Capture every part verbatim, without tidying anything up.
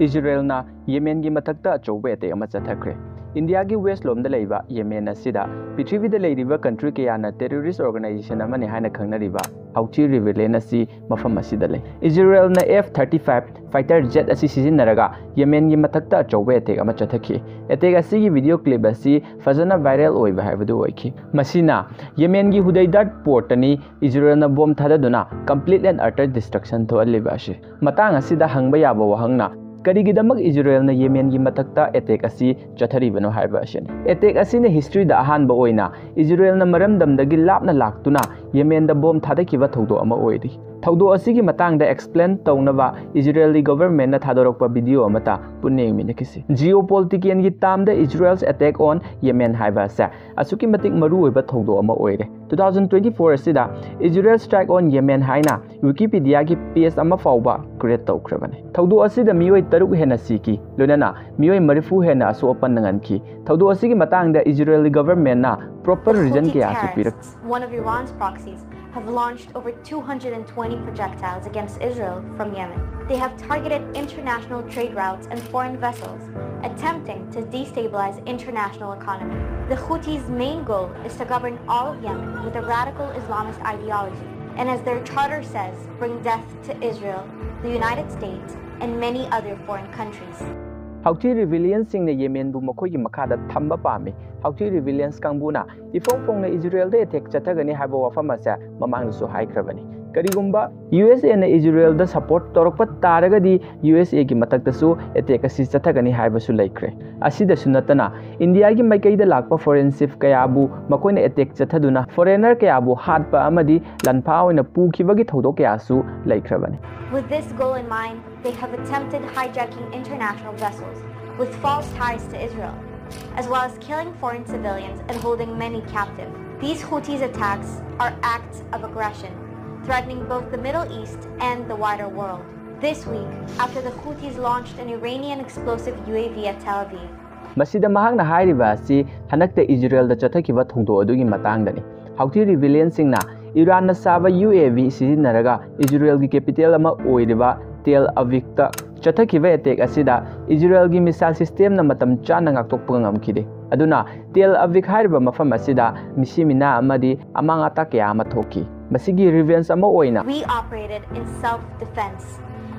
ꯏꯖꯔꯦꯜꯅ ꯌꯦꯃꯦꯟꯒꯤ ꯃꯊꯛꯇ ꯑꯆꯧꯕ ꯑꯦꯇꯦꯛ ꯑꯃ ꯆꯠꯊꯈ꯭ꯔꯦ꯫ ꯏꯟꯗꯤꯌꯥꯒꯤ ꯋꯦꯁ ꯂꯣꯝꯗ ꯂꯩꯕ ꯌꯦꯃꯦꯟ ꯑꯁꯤꯗ ꯄ꯭ꯔꯤꯊꯤꯕꯤꯗ ꯂꯩꯔꯤꯕ ꯀꯟꯇ꯭ꯔꯤ ꯀꯌꯥꯅ ꯇꯦꯔꯣꯔꯤꯁ ꯑꯣꯔꯒꯅꯥꯏꯖꯦꯁꯟ ꯑꯃꯅꯤ ꯍꯥꯏꯅ ꯈꯪꯅꯔꯤꯕ ꯍꯥꯎꯊꯤ ꯔꯤꯕꯦꯂꯤꯌꯟ ꯑꯁꯤ ꯃꯐꯝ ꯑꯁꯤꯗ ꯂꯩ꯫ ꯏꯖꯔꯦꯜꯅ F thirty five fighter jet ꯑꯁꯤ ꯁꯤꯖꯤꯟꯅꯔꯒ ꯌꯦꯃꯦꯟꯒꯤ ꯃꯊꯛꯇ ꯑꯆꯧꯕ ꯑꯦꯇꯦꯛ ꯑꯃ ꯆꯠꯊꯈꯤ꯫ ꯑꯦꯇꯦꯛ ꯑꯁꯤꯒꯤ ꯚꯤꯗꯤꯑꯣ ꯀ꯭ꯂꯤꯞ ꯑꯁꯤ ꯐꯖꯅ ꯚꯥꯏꯔꯦꯜ ꯑꯣꯏꯕ ꯍꯥꯏꯕꯗꯨ ꯑꯣꯏꯈꯤ꯫ ꯃꯁꯤꯅ ꯌꯦꯃꯦꯟꯒꯤ ꯍꯨꯗꯩꯗꯥꯠ ꯄꯣꯔꯠꯇꯅꯤ ꯏꯖꯔꯦꯜꯅ ꯕꯣꯝ ꯊꯥꯗꯗꯨꯅ complete and utter destruction ꯊꯣꯛꯍꯜꯂꯤꯕ ꯑꯁꯤ꯫ ꯃꯇꯥꯡ ꯑꯁꯤꯗ ꯍꯪꯕ ꯌꯥꯕ ꯋꯥꯍꯪꯅ, ꯀꯔꯤꯒꯤꯗꯃꯛ ꯏꯖꯔꯦꯜꯅ ꯌꯦꯃꯦꯟꯒꯤ ꯃꯊꯛꯇ ꯑꯦꯇꯦꯛ ꯑꯁꯤ ꯆꯠꯊꯔꯤꯕꯅꯣ ꯍꯥꯏꯕ ꯑꯁꯤꯅꯤ꯫ ꯑꯦꯇꯦꯛ ꯑꯁꯤꯅ ꯍꯤꯁꯇ꯭ꯔꯤꯗ ꯑꯍꯥꯟꯕ ꯑꯣꯏꯅ ꯏꯖꯔꯦꯜꯅ ꯃꯔꯝꯗꯝꯗꯒꯤ ꯂꯥꯞꯅ ꯂꯥꯛꯇꯨꯅ ꯌꯦꯃꯦꯟꯗ ꯕꯣꯝ ꯊꯥꯗꯈꯤꯕ ꯊꯧꯗꯣꯛ ꯑꯃ ꯑꯣꯏꯔꯤ꯫ ꯊꯧꯗꯣꯛ ꯑꯁꯤꯒꯤ ꯃꯇꯥꯡꯗ ꯑꯦꯛꯁꯄ꯭ꯂꯦꯟ ꯇꯧꯅꯕ ꯏꯖꯔꯦꯜꯒꯤ ꯒꯣꯚꯔꯟꯃꯦꯟꯠꯅ ꯊꯥꯗꯣꯔꯛꯄ ꯚꯤꯗꯤꯑꯣ ꯑꯃꯇ ꯄꯨꯟꯅ ꯌꯦꯡꯃꯤꯟꯅꯈꯤꯁꯤ꯫ Geopolitical ꯒꯤ term the Israel's attack on Yemen ꯍꯥꯏꯕ ꯑꯁꯦ ꯑꯁꯨꯛꯀꯤ ꯃꯇꯤꯛ ꯃꯔꯨꯑꯣꯏꯕ ꯊꯧꯗꯣꯛ ꯑꯃ ꯑꯣꯏꯔꯦ꯫ Two thousand twenty four ꯑꯁꯤꯗ Israel strike on Yemen ꯍꯥꯏꯅ ꯋꯤꯀꯤꯄꯤꯗꯤꯌꯥꯒꯤ ꯄꯦꯖ ꯑꯃ ꯐꯥꯎꯕ ꯀ꯭ꯔꯤꯌꯦꯠ ꯇꯧꯈ꯭ꯔꯕꯅꯤ꯫ ꯊꯧꯗꯣꯛ ꯑꯁꯤꯗ ꯃꯤꯑꯣꯏ ꯇꯔꯨꯛ ꯍꯦꯟꯅ ꯁꯤꯈꯤ, ꯂꯣꯏꯅꯅ ꯃꯤꯑꯣꯏ ꯃꯔꯤꯐꯨ ꯍꯦꯟꯅ ꯑꯁꯣꯛ ꯑꯄꯟ ꯅꯪꯍꯟꯈꯤ꯫ ꯊꯧꯗꯣꯛ ꯑꯁꯤꯒꯤ ꯃꯇꯥꯡꯗ ꯏꯖꯔꯦꯜꯒꯤ ꯒꯣꯚꯔꯟꯃꯦꯟꯠꯅ ꯄ꯭ꯔꯣꯄꯔ ꯔꯤꯖꯟ ꯀꯌꯥꯁꯨ ꯄꯤꯔꯛ One of Iran's proxies, have launched over two hundred twenty projectiles against Israel from Yemen. They have targeted international trade routes and foreign vessels, attempting to destabilize international economy. The Houthis' main goal is to govern all of Yemen with a radical Islamist ideology, and as their charter says, bring death to Israel, the United States, and many other foreign countries. ꯍꯥꯎꯊꯤ ꯔꯤꯕꯦꯂꯤꯌꯟꯁꯤꯡꯅ ꯌꯦꯃꯦꯟꯕꯨ ꯃꯈꯣꯏꯒꯤ ꯃꯈꯥꯗ ꯊꯝꯕ ꯄꯥꯝꯃꯤ꯫ ꯍꯥꯎꯊꯤ ꯔꯤꯕꯦꯂꯤꯌꯟꯁ ꯀꯥꯡꯕꯨꯅ ꯏꯐꯣꯡ ꯐꯣꯡꯅ ꯏꯖꯔꯦꯜꯗ attack ꯆꯠꯊꯒꯅꯤ ꯍꯥꯏꯕ ꯋꯥꯐꯝ ꯑꯁꯦ ꯃꯃꯥꯡꯗꯁꯨ ꯍꯥꯏꯈ꯭ꯔꯕꯅꯤ꯫ ꯀꯔꯤꯒꯨꯝꯕ ꯌꯨ ꯑꯦꯁ ꯑꯦꯅ ꯏꯖꯔꯦꯜꯗ ꯁꯄꯣꯔꯠ ꯇꯧꯔꯛꯄ ꯇꯥꯔꯒꯗꯤ ꯌꯨ ꯑꯦꯁ ꯑꯦꯒꯤ ꯃꯊꯛꯇꯁꯨ ꯑꯦꯇꯦꯛ ꯑꯁꯤ ꯆꯠꯊꯒꯅꯤ ꯍꯥꯏꯕꯁꯨ ꯂꯩꯈ꯭ꯔꯦ꯫ ꯑꯁꯤꯗꯁꯨ ꯅꯠꯇꯅ ꯏꯟꯗꯤꯌꯥꯒꯤ ꯃꯥꯏꯀꯩꯗ ꯂꯥꯛꯄ ꯐꯣꯔꯦꯟ ꯆꯤꯐ ꯀꯌꯥꯕꯨ ꯃꯈꯣꯏꯅ ꯑꯦꯇꯦꯛ ꯆꯠꯊꯗꯨꯅ ꯐꯣꯔꯦꯅꯔ ꯀꯌꯥꯕꯨ ꯍꯥꯠꯄ ꯑꯃꯗꯤ ꯂꯥꯟꯐꯥ ꯑꯣꯏꯅ ꯄꯨꯈꯤꯕꯒꯤ ꯊꯧꯗꯣꯛ ꯀꯌꯥꯁꯨ ꯂꯩꯈ꯭ꯔꯕꯅꯤ꯫ With this goal in mind, they have attempted hijacking international vessels with false ties to Israel, as well as killing foreign civilians and holding many captive. These Houthis' attacks are acts of aggression, threatening both the Middle East and the wider world. This week, after the Houthis launched an Iranian explosive U A V at Tel Aviv, ꯃꯁꯤꯗ ꯃꯍꯥꯛꯅ ꯍꯥꯏꯔꯤꯕ ꯑꯁꯤ ꯍꯟꯗꯛꯇ ꯏꯖꯔꯦꯜꯗ ꯆꯠꯊꯈꯤꯕ ꯊꯧꯗꯣꯛ ꯑꯗꯨꯒꯤ ꯃꯇꯥꯡꯗꯅꯤ꯫ ꯍꯥꯎꯊꯤ ꯔꯤꯕꯦꯂꯤꯌꯟꯁꯤꯡꯅ ꯏꯔꯥꯟꯅ ꯁꯥꯕ U A V ꯁꯤꯖꯤꯟꯅꯔꯒ ꯏꯖꯔꯦꯜꯒꯤ ꯀꯦꯄꯤꯇꯦꯜ ꯑꯃ ꯑꯣꯏꯔꯤꯕ ꯇꯦꯜ ꯑꯕꯤꯕꯇ ꯆꯠꯊꯈꯤꯕ ꯑꯦꯇꯦꯛ ꯑꯁꯤꯗ ꯏꯖꯔꯦꯜꯒꯤ ꯃꯤꯁꯥꯏꯜ ꯁꯤꯁꯇꯦꯝꯅ ꯃꯇꯝ ꯆꯥꯅ ꯉꯥꯛꯊꯣꯛꯄ ꯉꯝꯈꯤꯗꯦ꯫ ꯑꯗꯨꯅ ꯇꯦꯜ ꯑꯕꯤꯛ ꯍꯥꯏꯔꯤꯕ ꯃꯐꯝ ꯑꯁꯤꯗ ꯃꯤꯁꯤ ꯃꯤꯅꯥ ꯑꯃꯗꯤ ꯑꯃꯥꯡ ꯑꯇꯥ ꯀꯌꯥ ꯑꯃ ꯊꯣꯛꯈꯤ꯫ ꯃꯁꯤꯒꯤ ꯔꯤꯚꯦꯟꯖ ꯑꯃ ꯑꯣꯏꯅ We operated in self-defense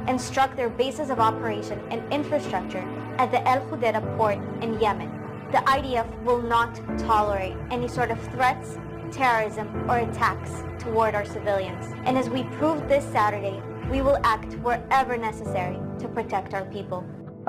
and struck their bases of operation and infrastructure at the El Khudera port in Yemen. The I D F will not tolerate any sort of threats, terrorism, or attacks toward our civilians. And as we proved this Saturday, we will act wherever necessary to protect our people.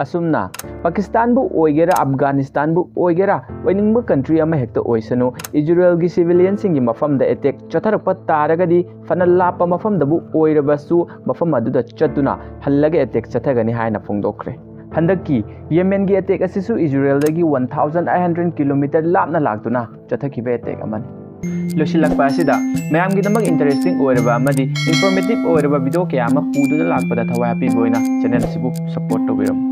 ꯑꯁꯨꯝꯅ ꯄꯥꯀꯤꯁꯇꯥꯟꯕꯨ ꯑꯣꯏꯒꯦꯔꯥ, ꯑꯐꯒꯥꯅꯤꯁꯇꯥꯟꯕꯨ ꯑꯣꯏꯒꯦꯔꯥ, ꯑꯣꯏꯅꯤꯡꯕ country ꯑꯃ ꯍꯦꯛꯇ ꯑꯣꯏꯁꯅꯨ, ꯏꯖꯔꯦꯜꯒꯤ ꯁꯤꯚꯤꯂꯤꯌꯟꯁꯤꯡꯒꯤ ꯃꯐꯝꯗ attack ꯆꯠꯊꯔꯛꯄ ꯇꯥꯔꯒꯗꯤ, ꯐꯅ ꯂꯥꯞꯄ ꯃꯐꯝꯗꯕꯨ ꯑꯣꯏꯔꯕꯁꯨ, ꯃꯐꯝ ꯑꯗꯨꯗ ꯆꯠꯇꯨꯅ ꯍꯜꯂꯒ ꯑꯦꯇꯦꯛ ꯆꯠꯊꯒꯅꯤ ꯍꯥꯏꯅ ꯐꯣꯡꯗꯣꯛꯈ꯭ꯔꯦ꯫ ꯍꯟꯗꯛꯀꯤ ꯌꯦꯃꯦꯟꯒꯤ ꯑꯦꯇꯦꯛ ꯑꯁꯤꯁꯨ ꯏꯖꯔꯦꯜꯗꯒꯤ one thousand eight hundred kilometre ꯂꯥꯞꯅ ꯂꯥꯛꯇꯨꯅ ꯆꯠꯊꯈꯤꯕ ꯑꯦꯇꯦꯛ ꯑꯃꯅꯤ꯫ ꯂꯣꯏꯁꯤꯜꯂꯛꯄ ꯑꯁꯤꯗ ꯃꯌꯥꯝꯒꯤꯗꯃꯛ ꯏꯟꯇꯔꯦꯁꯇꯤꯡ ꯑꯣꯏꯔꯕ ꯑꯃꯗꯤ ꯏꯟꯐꯣꯔꯃꯦꯇꯤꯚ ꯑꯣꯏꯔꯕ ꯚꯤꯗꯤꯑꯣ ꯀꯌꯥ ꯑꯃ ꯄꯨꯗꯨꯅ ꯂꯥꯛꯄꯗ ꯊꯋꯥꯏ ꯍꯥꯞꯄꯤꯕ ꯑꯣꯏꯅ ꯆꯦꯅꯦꯜ ꯑꯁꯤꯕꯨ ꯁꯄꯣꯔꯠ ꯇꯧꯕꯤꯔꯝꯃꯨ꯫